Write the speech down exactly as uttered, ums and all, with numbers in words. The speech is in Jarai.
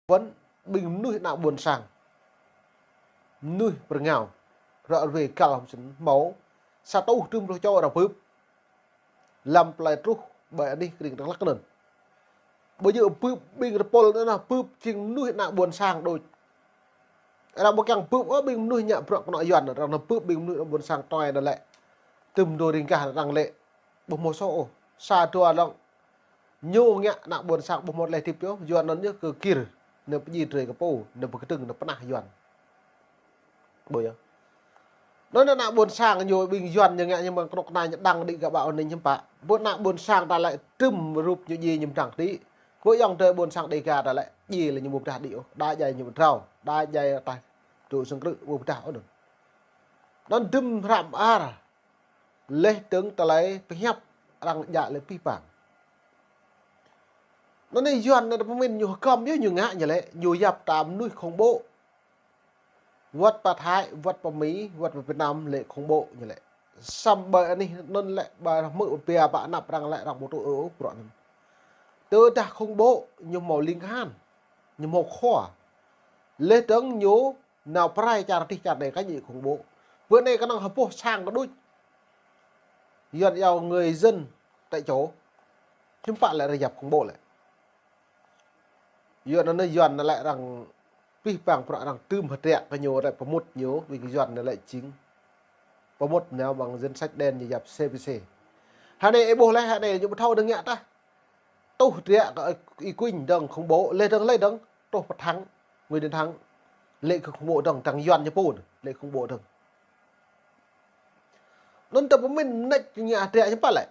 Wăn ƀing mơnuih ană ƀôn sang. Mơnuih pơrơngao. Ră ruai găl hŏm sĭn hmâo sa rơtuh tơjuh pluh čô arăng bưp. Lăm plơi truh ƀơi anih krĭng Dak Lak anŭn. Ƀu djơ̆ bưp ƀing rơpôl anŭn, bưp jing mơnuih ană ƀôn sang đôč. Arăng ƀu kiăng bưp ôh ƀing mơnuih ngă bruă kơnuk Yuan, arăng bưp ƀing mơnuih ană ƀôn sang tơlơi anŭn lĕ. Tơm dô ring gah arăng lĕ. Ƀu hmâo soh ôh. Sa dua lŏng ñu ngă ană ƀôn sang ƀu hmâo tơlơi hơdip yơh, Yuan anŭn ñu kơ gir, ñu pơdjai drơi kơ pô, ñu pơkơdơ̆ng, ñu pơnah Yuan. Ƀu yơh. Anŭn ană ƀôn sang ñu ƀing Yuan ñu ngă ñu mơ̆ng kơnuk kơna ñu đang đĭ gah ƀă ôh anai hiư̆m pă. Ƀu ană ƀôn sang ta lĕ tơm rup ñu djai ñu mơdang đĭ. Ƀu ayŏng adơi ƀôn sang Đêga ta lĕ djai lĕ ñu ƀu pơdah đĭ ôh, đa djai ñu pơdrao, đa djai ta dŏ sơng krư̆ ƀu pơdah ôh anŭn. Anŭn dŭm hră mơar. Leh dơ̆ng tơlơi pơhiăp arăng djă lĕ pih pang. Anŭn anai Yuan anai pơmĭn ñu hơgŏm yơh ñu ngă ñu lĕ, ñu yap ta mơnuih khủng bố. Wăt pơ Thái, wăt pơ Mi, wăt pơ Việt Nam lĕ khủng bố ñu lĕ. Samơ̆ ƀơi anih anŭn lĕ ƀơi hmư̆ pia pă anăp arăng lĕ arăng ƀu tŭ ôh bruă anŭn. Tơdah khủng bố ñu hmâo ling han, ñu hmâo khua. Leh dơ̆ng ñu nao pơrai čar adih čar anai kơ ñu khủng bố. Bơ anai kơnơ̆ng hơpŏh sang kơ đôč. Yuan iâu người dân tại chỗ. Hiư̆m pă lĕ arăng yap khủng bố lĕ. Yuan anŭn Yuan anŭn lĕ arăng pih pang bruă arăng tơm hơdră kơ ñu lĕ pơmŭt ñu, ƀing Yuan anŭn lĕ jing pơmŭt nao ƀơi danh sách đen ñu yap C P C. Hơnai ih ƀuh lĕ, hơnai ñu ƀu thâo dơ̆ng ngă tah. Tuh hơdră kơ Y Quynh dơ̆ng khủng bố, leh dơ̆ng leh dơ̆ng, truh pơ Thắng, Nguyễn Đình Thắng. Lĕ kơ khủng bố dơ̆ng, dang Yuan ñu pô, lĕ khủng bố dơ̆ng. Anŭn ta pơmĭn mơneč ngă hơdră hiư̆m pă lĕ.